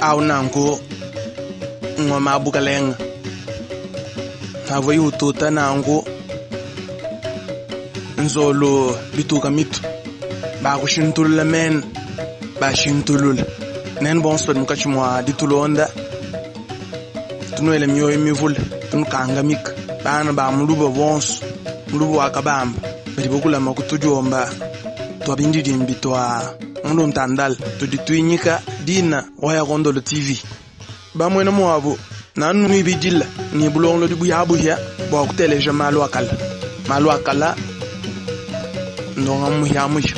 Awu nanku ngoma a bukalenga avua ututa nanku nzolu bituka mitu bakushintulula mena bashintulula nenu bonso badi munkatshi mua ditulonda tunuele mioyo mivule tunukangamika bana ba muluba bonso muluba wa kabamba badi bakulama ku tudiomba tua bindidimbi tua muluntandala tudi tuinyika dina wa ya Kondolo TV. Bamuena muabu nanu nuibidila ne bulongolodi buyabuya bua kuteleja malu akala malu akala ndonga muyamuya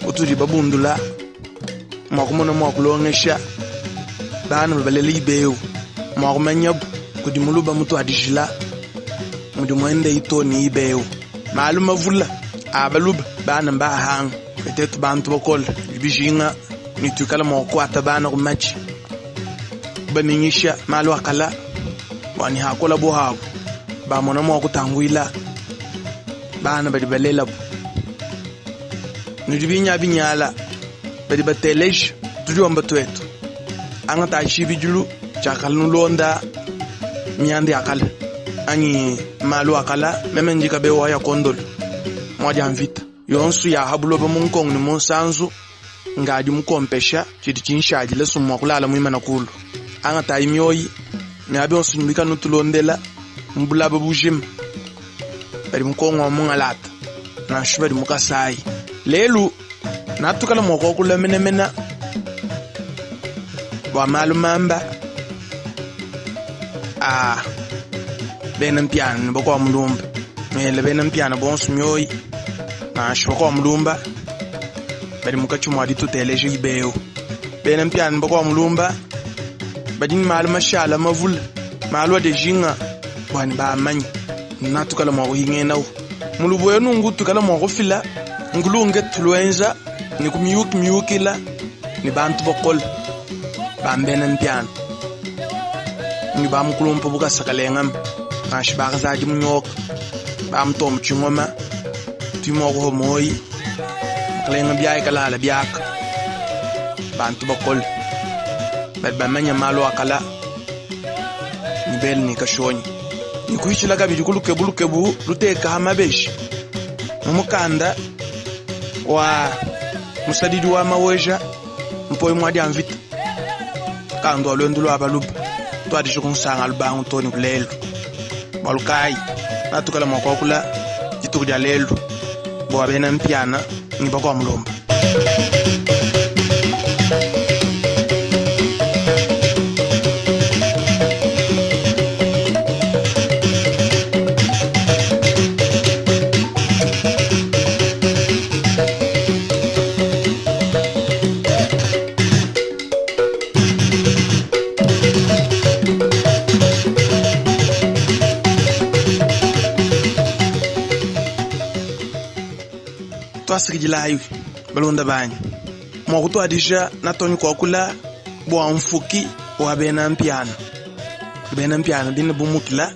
utudi babundula mua kumona mua kulongesha bana babalela ibeu mua kumanyabu kudi muluba mutuadijila mudi muende ito ne ibeu malu mavula a baluba bana mbahanga etetu bantu bakole bijinga ne tuikala mua kukuata bana ku matshi kubaminyisha malu akala bua ne hakola buhabu bamona mua kutanguila bana badi balelabu nudi binyabinyala badi bateleja tudiomba tuetu angata tshibidilu tshiakala nulonda mianda ya kala anyi malu akala meme ndi kabewa ya kondolo muadi mvita yonso ya habuloba mu nkongo ne mu nsanzu ngadi mukompesha tshidi tshinshadile sumu mua kulala muimana kulu angatayi mioyi miaba yonso nyubika nutulondela mu bulaba bujima badi mukongo wa mungalata nansha badi mu Kasayi lelu natukala mua kuakula menemene bua malu mamba a bena mpiana ne bakua mulumba ngela bena mpiana bonso mioyi nansha bakua mulumba badi munkatshi mua dituteleja ibeu bena mpiana ne bakua mulumba badi ne malu mashala mavule malu adi ajinga bua ne baamanye natukala mua kuhingenawu mulubu wenu ngu tukala mua kufila ngulunge tuluenza ne kumiyuki miyukila ne bantu bakole bambena mpiana ne bamukulumpa bukasa kalengama nansha bakazadi munyoka bamutomba tshingoma tuimua kuho moyi kalenga biayi kalala biaka bantu bakole badi bamanya malu akala ne bele ne kashonyi ne kuhitshila kabidi ku lukebu lukebu luteka ha mabeji mu mukanda wa musadidi wa maweja mpoyi muadi a mvita kandu wa luendu lua baluba tuadije kunsanga lubangu to ne kulelu bualu kayi natukala mua kuakula dituku dia lelu bua bena mpiana ne bakua mulomba. Twasikidilayi balonda banyi mua kutuadija natonyi kuakula bua mfuki wa bena mpiana bena mpiana bine bumukila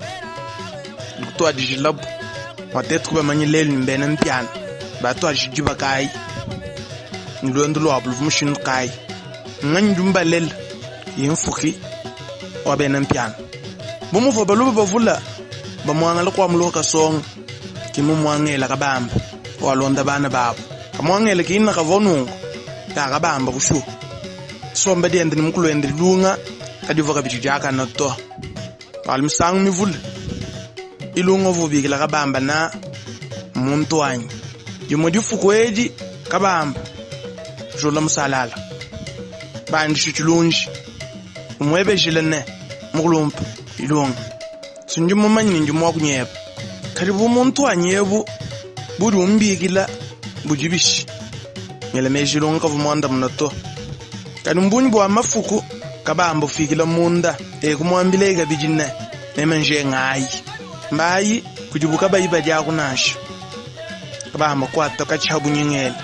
kutuadijilabu muatetu kubamanya lelu ni bena mpiana batuadije diba kayi ni luendu luabu luvua mushindu kayi nganyi ndi mbalela ye mfuki wa bena mpiana bu muvua baluba bavula bamuangala kua muloho kasonga ke mumuangela kabamba walonda bana babu kamuangela kina kavua nunku kakabamba kushuka somba diende ne mukulu wende dilunga kadivua kabidi diakana to pali misangu mivule ilunga uvua ubikila kabamba na muntu wanyi dimue difuku edi kabamba jula musalala bandisha tshilunji umuebejile ne mukulumpa ilunga sindi mumanye ne ndi mua kunyeba kadi bu muntu wanyi ebu budi umbikila budi bishi ngela meji ilunga kavua muandamuna to kadi mbunyi bua mafuku kabamba ufikila munda ekumuambila kabidi ne meme njengayi mbayi kudibu kabayi badiaku nansha kabamba kuata katshiha bunyengele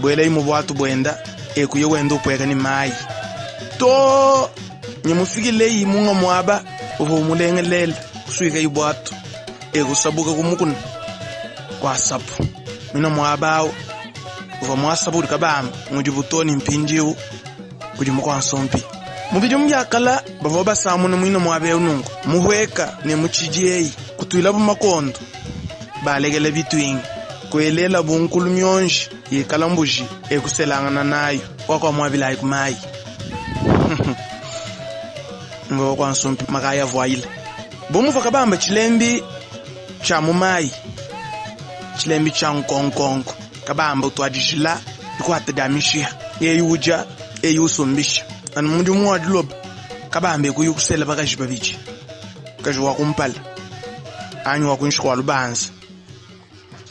buelayi mu bwatu buenda ekuye wenda upweka ni mayi to nyimufikileyi munga muaba uvua umulengelela kusuikayi bwatu ekusabuka kumukuna kwasapu mina muaba awu uvua muasapu udi kabamba ngudi butoni mpindiwu kudi mukwansompi. Mu bidimu bia kala bavua basamuna muine muaba eu nunku muhueka ne mutshidi eyi kutuilabu makondo balekela bitwingi kuelelabu nkulu mionji yikala mbuji ekuselangana nayo wakwamuabilayi ku mayi ngwa kwa nsumpi makaya vuayile bumuva kabamba tshilembi tsha mu mayi tshilembi tsha nkonkonko kabamba utwadijila ikwata dia mishiha eyi uja eyi usumbisha anu mudimu wa diloba kabamba ekuyi kusela bakaji babidi kaji wa kumpala anyi wa kuinshi kwa lubanza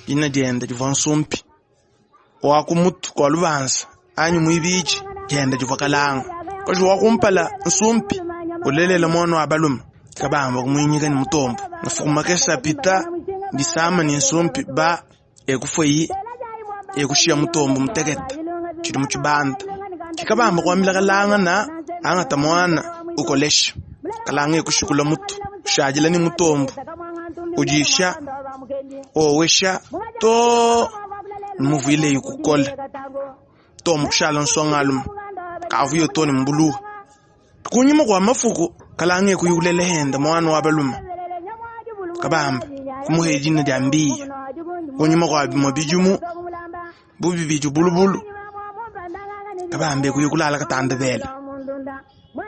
dina dienda divua nsumpi wa kumutu kwa lubanza anyi muibidi dienda divua kalanga kaji wa kumpala nsumpi ulelela mwana wa balume kabamba kumwinyika ni mutombo nafukuma kesa pita disama ni nsumpi ba ekufweyi ekushia mutombo muteketa tshili mu tshibanda kikabamba kuambila kalanga na angata mwana ukolesha kalanga ekushikula mutu ushadila ni mutombo ujisha owesha to nimuvile ikukola to mukushala nsongalume kavuyo to ni mbuluwa kunyuma kwa mafuku kalanga ekuyulela henda mwana wa balume kabamba kumuha ejina dia mbiya kunyuma kwa bimwe bijumu bubi biju bulubulu kabamba ekuya kulala katanda bela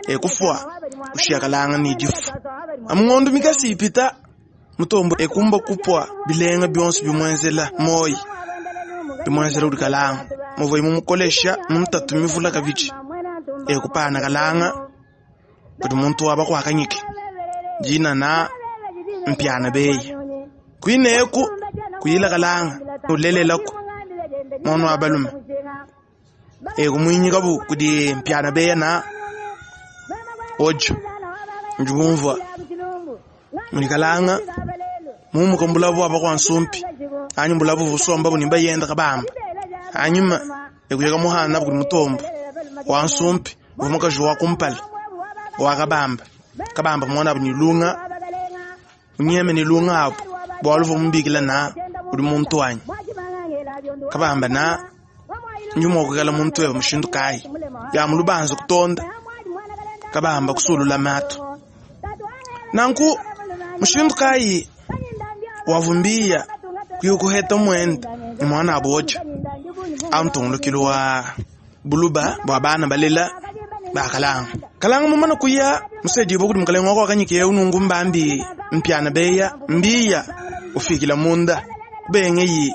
ekufwa kushiya kalanga ni difu amungondo mikasi ipita mutombo ekumba kupwa bilenga bionso bimwenzela moyi bimwenzela udi kalanga muvoyi mumukolesha mumutatu mivula kabidi ekupana kalanga kudi muntu waba kwakanyike jina na mpiana beyi kwineku kuyila kalanga ulelelaku mwana wa balume ekumwinyikabu kudi mpiana beya na ojo njubumva muli kalanga mumuka mbulabu aba kwa nsumpi anyi mbulabu busomba bunimba yenda kabamba hanyuma ekuyeka muhana buli mutombo wa nsumpi uvumukaji wa kumpala wa kabamba kabamba mwana abu nilunga unyeme nilunga abu bwalu vumubikila na uli muntu wanyi kabamba na njuma okukala muntu eva mushindu kayi ya mulubanza kutonda kabamba kusulula matu nanku mushindu kayi wavumbiya kuyukuheta mwenda ni mwana aboja antungulukilo wa buluba bwa bana balela bakalanga kalanga mumana kuya musedibo kuti mukalenga wako wakanyike unungu mbambi mpiana beya mbiya ufikila munda kubenge yi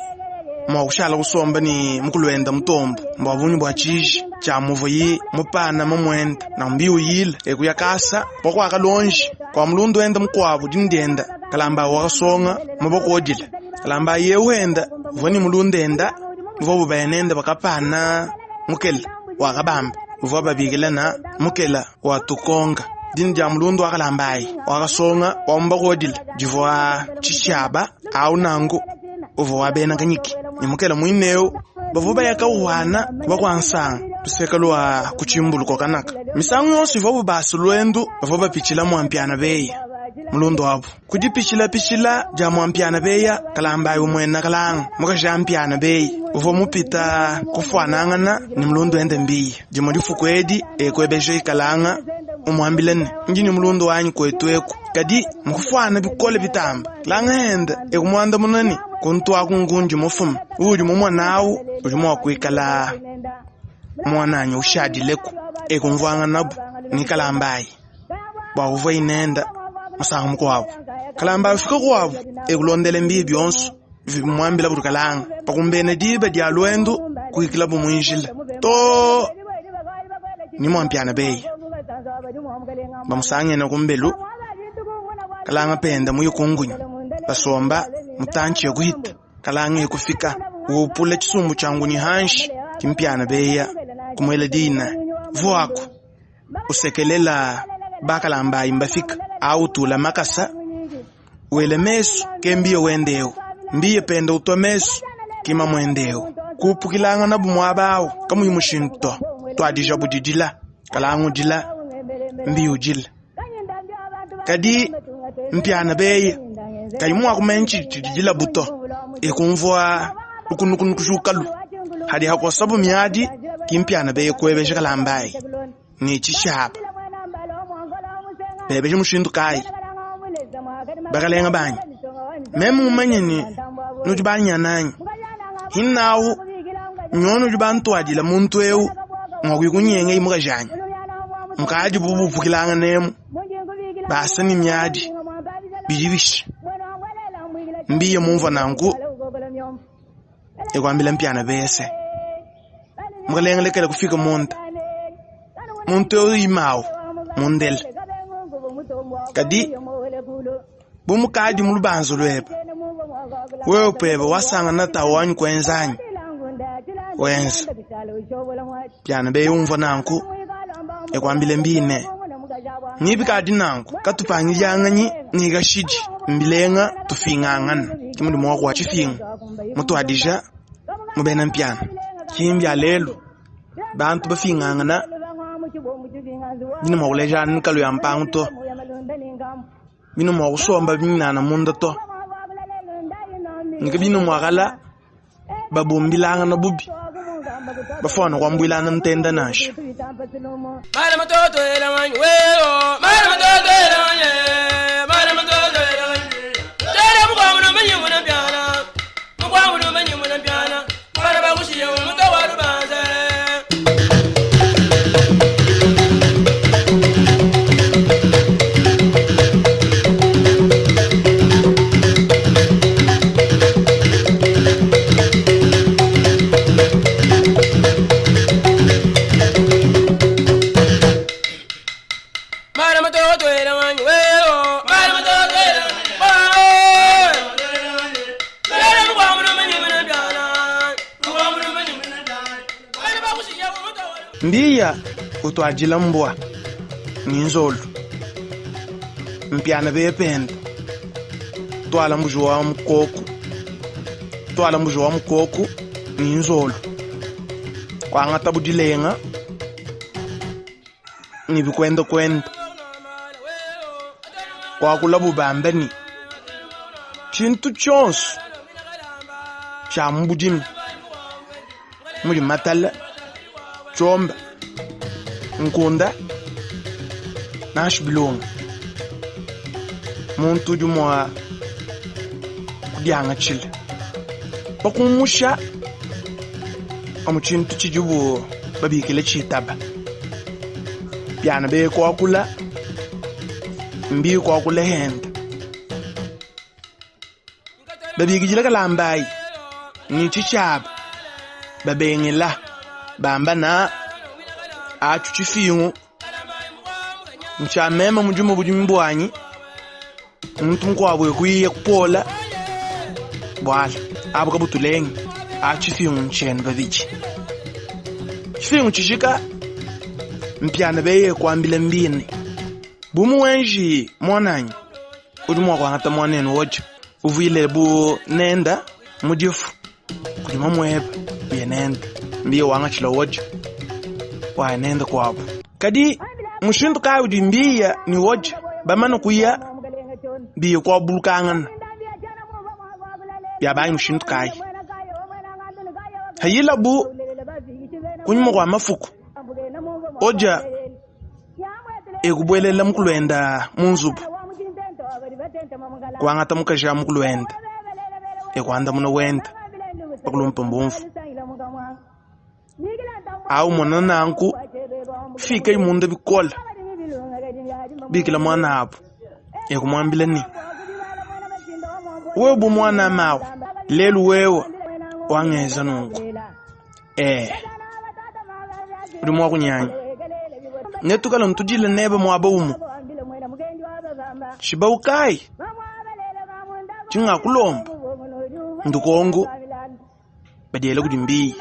mwakushala kusomba ni mukulwenda mutombo mbwa bunyu bwa tshiji tshia muvuyi mupana mumwenda na mbiya uyila ekuya kasa bwakwaka lonji kwa mulundu wenda mukwabo dini kalamba wakasonga mubakodila kalamba ye wenda voni mulundu enda vobu baenenda bakapana mukela wakabamba uvua babikila na mukela watukonga dini dia mulundu wakalambayi wakasonga wamubakodila divua tshishaba au nangu uvua wabena kanyiki ni mukela mwineu bavua bayaka uwana kuba kwa nsanga luseka lwa kuchimbuluko kanaka misangu yonso ivua bubasa lwendu bavua bapitshila mwampiana beya mulundu wabu kudipichilapitshila dia mwampiana beya kalambayi umwena kalanga mukaji ampiana beyi uvua mupita kufuanangana ni mulundu ende mbiya dimue difuku edi ekuebeja ikalanga umwambile ne ndini mulundu wanyi kwetu eku kadi mukufuana bikole bitamba langa henda ekumwanda munani kuntwaku ngunji mufuma uli mumwanawu uli mwakwikala mwananyi ushadileku ekumvwanga nabu ni kalambayi bwakuvwa inenda musangu mukwabo kalamba ufika kwabo ekulondela mbiya byonso vimwambila buli kalanga pakumbene diba dia lwendu kuikila bumwinjila to ni mwampiana beyi bamusangene kumbelu kalanga penda muyikungunya basomba mutanchi kuhita kalanga ekufika upula tshisumbu tshangu ni hanshi kimpiana beya kumwela dina vuaku usekelela bakalambayi mbafika autula makasa wele mesu ke mbiye wendewu mbiye penda utwa mesu kima mwendewu kupukilanga na bumwaba awu kamuyi mushindu to twadija budidila kalanga udila mbiye udila kadi mpiana beye kayi mwakumanya tshidi tshididila buto ekumvua lukunukunukushukalu hadi hakosabu miadi kimpiana beye kuebesha kalambayi ni tshishaba. Bebeja mushindu kayi? Bakalenga banyi, meme mumanye ne nudi banyananyi, hinawu nyono udi bantuadila muntu eu mua kuikunyenga mukajanyi. Mukadi bubupukilangana basa ne miadi bidi bishi. Mbiye mumvua nanku ekuambila mpiana bese. Mukalenga lekela kufika munda. Muntu eu imawu mundela. Kadi bu mukadi mu lubanza luebe, wewe pebe wasangana tawanyi kuenzanyi wenza. Piana beyumvua nanku ekuambila mbine. Nibi kadi nanku katupangijanganyi ni kashidi mbilenga tufingangana. Ke mudi muaku wa tshifinga mutuadija mu bena mpiana. Kimbi ya lelu bantu bafingangana bina mua kulejana mikalu ya mpangu to, bina mua kusomba binana munda to, nika bina mua kala babumbilangana bubi bafwana kuambuilana ntenda nansha. Mara matoto ela wanyi weo, mara matoto ela wanyi, mara matoto ela wanyi. Tere mukwamu no manyi muna byana, mukwamu no manyi muna byana. Mara bakushiye umuto wa rubanze. Mara matoto ela wanyi weo, mara matoto ela wanyi. Tere mukwamu no manyi muna byana, mukwamu no manyi muna byana. Mara bakushiye umuto wa rubanze. Mbiya utuadila mbwa ni nzolo. Mpiana bependa. Twala mbuji wa mukoko. Twala mbuji wa mukoko ni nzolo. Kwangata budilenga ni bikwenda kwenda. Kwakula bubamba ni tshintu tshionso tsha mubudimi muli matala, tshiomba, nkunda nansha bilongo. Muntu udi mua kudiangatshila pakumusha amu tshintu tshidibu babikila tshitaba. Piana beye kuakula, mbiye kuakula henda. Babikidila kalambayi ni tshitshaba babengela bamba na atshu tshifingu ntsha meme mudimu budimi buanyi muntu mukuabu ekuiya kupola bwala abu kabutulenge atshu tshifingu ntshenu babidi. Tshifingu tshijika mpiana beye kuambila mbine. Bu muwenji mwananyi udi mua kuangata mwanenu woja uvuile bu nenda mudifu kudi mamuebe uye nenda mbiye wangatshila woja waye nenda kuabu. Kadi mushindu kayi udi mbiya ni woja bamana kuya biye kuabulukangana byabanyi mushindu kayi. Hayila bu kunyuma kwa mafuku oja ekubuelela mukulwenda munzubu kuangata mukaji mukulwenda ekuanda muna wenda pakulumpa mbumvu. Awu mona nanku fika imunda bikola bikila mwana abu ekumwambila ni wewe bu mwana mawe lelu wewe wangeza nunku udi mua kunyanya netukala ntudile nebe muaba umu shibaukayi tshingakulomba ndukongo badiele kudi mbiyi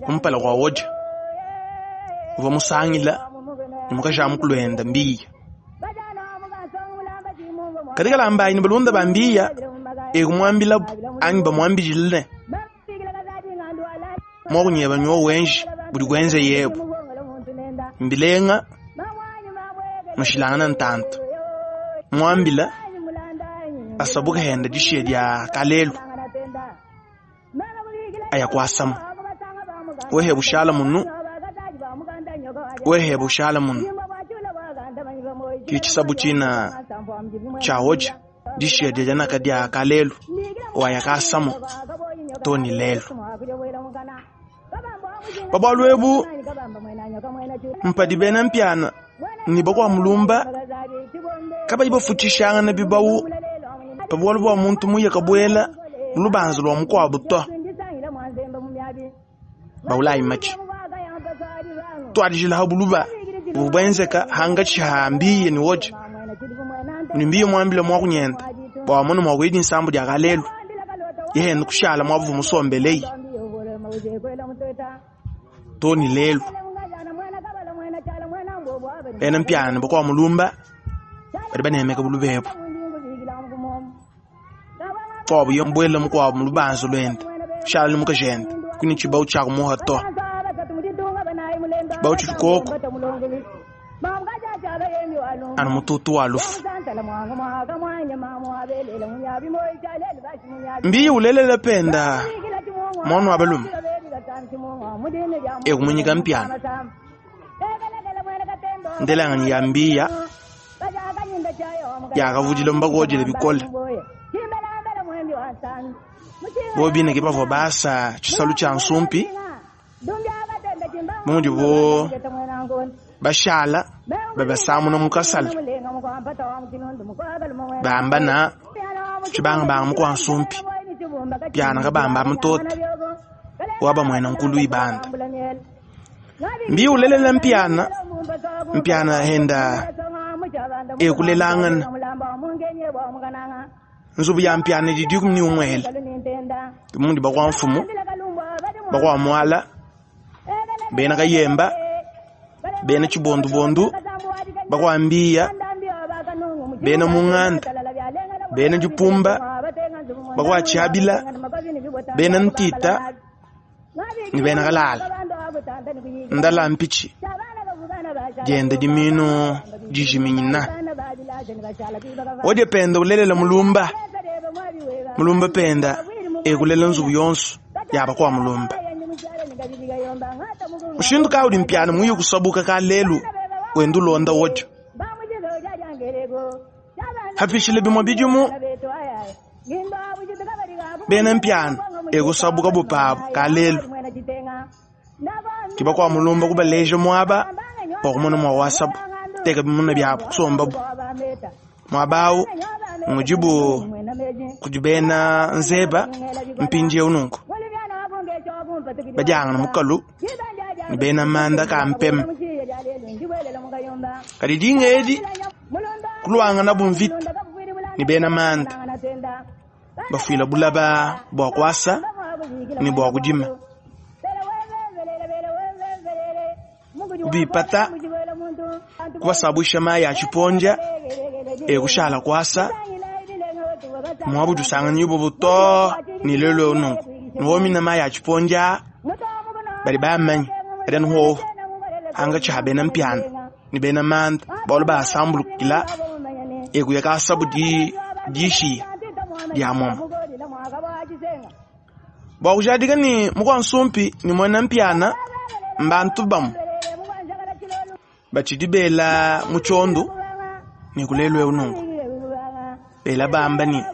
kumpala kwa woja uva musangila ni mukaji mukulwenda mbiya. Kadi kalambayi ni balunda ba mbiya ekumwambilabu anyi bamwambilile mwakunyeba nyowo wenji budi kwenze yebo mbilenga mushilangana ntanta mwambila asabuka henda dishiye dia kalelu aya kwasama wehe bushala munu wehe bushala munu. Ki tshisabu tshina tshia hoja dishiya dia janaka dia kalelu waya kasamo to ni lelu. Pa bualu ebu mpadi bena mpiana ni bakwa mulumba kabayi bafutshishangana bibawu pa bualu bua muntu muye kabuela mu lubanza lua mukuabu to. Baulayi matshi tuadijila ha buluba buvua buenzeka hangatshi ha mbiye ni hoja ni mbiye muambile mua kunyenda bua wamona mua kuyidi nsambu dia kalelu yehenda kushala muabu musombeleyi to ni lelu bena mpiana bakwa mulumba badi banemeka buluba ebu kwabu ye mbuela mukuabu mu lubanza luende kushala ni mukajende kuni tshibawu tshia kumuha to tshibawu tshidi koko anu mututu wa lufu. Mbiyi ulelela penda mwana wa balume ekumunyika mpiana ndelanganyi ya mbiya yakavudila mbakodile bikole bobine ke bavua basa tshisalu tshia nsumpi mudi bo bashala babasamuna mukasala bamba na tshibangabanga mukwa nsumpi piana kabamba mutota waba mwena nkulu ibanda mbi ulelela mpiana mpiana henda ekulelangana nzubu ya mpiana idi dikumi ni umwele mundi bakwa mfumu bakwa mwala bena kayemba bena tshibondubondu bakwa mbiya bena munganda bena dipumba bakwa tshiabila bena ntita ni bena kalala ndala mpichi dienda diminu dijiminyina wodye penda ulelela mulumba mulumba penda ekulela nzubu yonso yaba kwa mulumba mushindu kauli mpiana muye kusabuka ka lelu wenda ulonda wodyo hapishile bimwe bidimu bena mpiana ekusabuka bupabu ka lelu kiba kwa mulumba kubaleja mwaba wakumona mwa wasabu teka bimuna byabo kusombabu mwabawu mujibu kudi bena nzeba mpindieu nunku badiangana mukalu ni bena manda ka mpema kadi dinga edi kuluangana bumvita ni bena manda bafuila bulaba bua kuasa ni bua kudima kubipata kubasabwisha mayi a tshiponja ekushala kuasa mwabu tusangana yubo buto ni lelo nunku niwomina mayi a tshiponja badi bamanya adi anu anga tshiha bena mpiana ni bena manda balu basambulukila ekuya kasabu di dishiya dia moma bua kujadika ni mukwa nsumpi ni mwena mpiana mbantu bamu batshidi bela mutshondo ni kulelo eu nunku bela bamba ni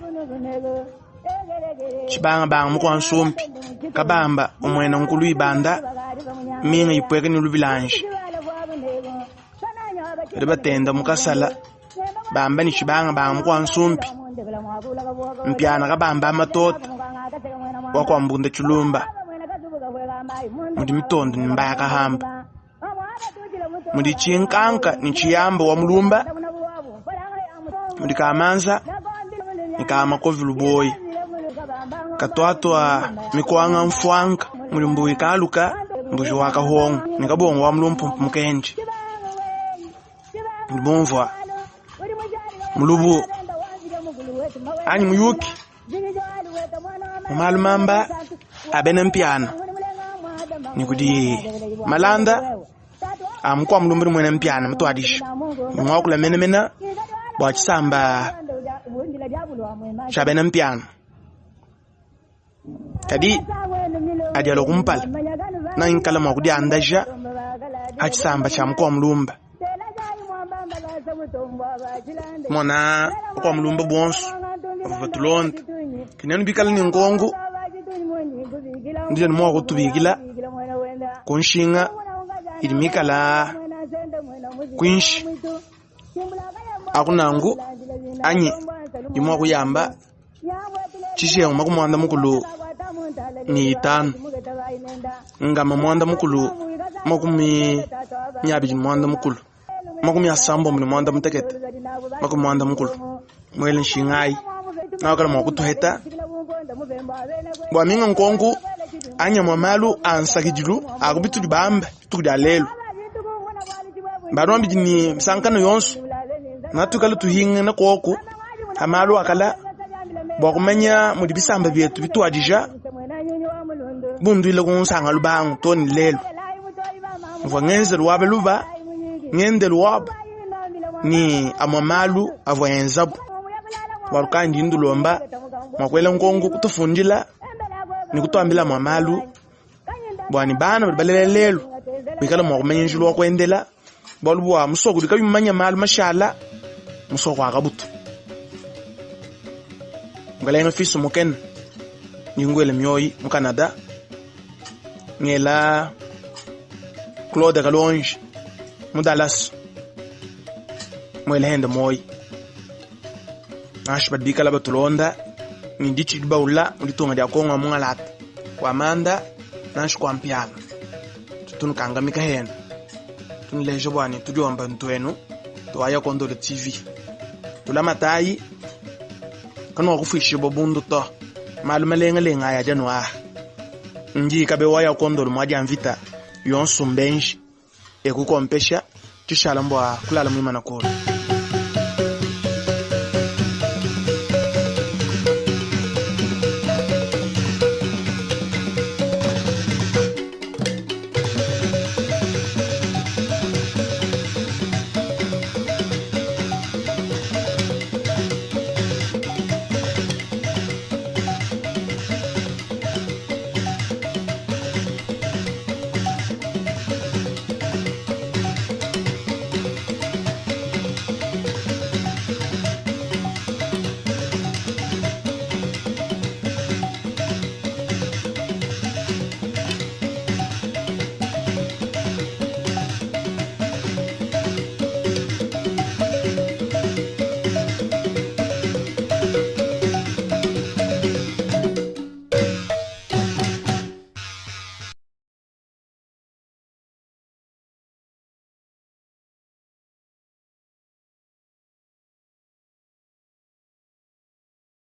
tshibangabanga mukwa nsumpi kabamba omwena nkulu ibanda minga ipweka ni lubilanji badi batenda mukasala bamba ni tshibangabanga mukwa nsumpi mpiana kabamba amatota wakwambunda tshilumba mudi mitondo ni mbaya kahamba mudi tshinkanka ni tshiyamba wa mulumba mudi kamanza ni kamakovi luboyi katwatwa mikwanga mfwanka muli mbuyi kaluka mbuji wa kahongo ni kabongo wa mulumpumpu mukenji mudi bumvwa mulubu anyi muyuki mumalumamba abena mpiana ni kudi malanda amukwa mulumba ni mwene mpiana mutwadisha nimwakula menemena bua tshisamba tshia bena mpiana kadi adiala kumpala na nkala mwa kudiandaja ha tshisamba tshia mukwa mulumba. Mona bakua mulumba bonso bavua batulonda. Kinenu bikala ne nkonko, ndi ne mua kutubikila ku nshinga idi mikala kuinshi aku nanku anyi ndi mua kuyamba tshishengu makumwanda mukulu ni itanu ngama mwanda mukulu makumi nyabidi mwanda mukulu makumi asambombo ne mwanda mutekete makumi mwanda mukulu mwele nshingayi nawakala mua kutuheta bua minga nkonku anyamua malu a nsakidilu a ku bitudi bamba dituku dia lelu. Banua bidi ne misankano yonso natukale tuhingana koku a malu akala bua kumanya mudi bisamba bietu bituadija bunduile ku nsanga lubangu to ne lelu. Mvua ngenzelu wa baluba ngendelu wabu ne amue malu avua enzabu bualu kayi ndi ndulomba mua kuela nkonko kutufundila ne kutuambila amue malu bua ne bana badi balela lelu bikale mua kumanya njila wa kuendela bualu bua musoko udi kayi mumanye malu mashala musoko wa kabutu. Mukalenge Fils Mukene ndi nguela mioyi mu Canada ngela Claude Kalonji mu Dallas muele hende moyi nansha badi bikala batulonda ne ditshidi baula mu ditunga dia Kongo mu Ngalata kua Manda nansha kua Mpiana tutunukangamika hena tunuleja bua ne tudiomba ntuenu tuaya Kondolo TV tulamatayi kanuakufuishibua bundu to malu malengalenga aya adi anu aha ndi kabe waya Kondolo muadia mvita yonso mbenji ekukompesha tshishala mbua kulala muimana kulu.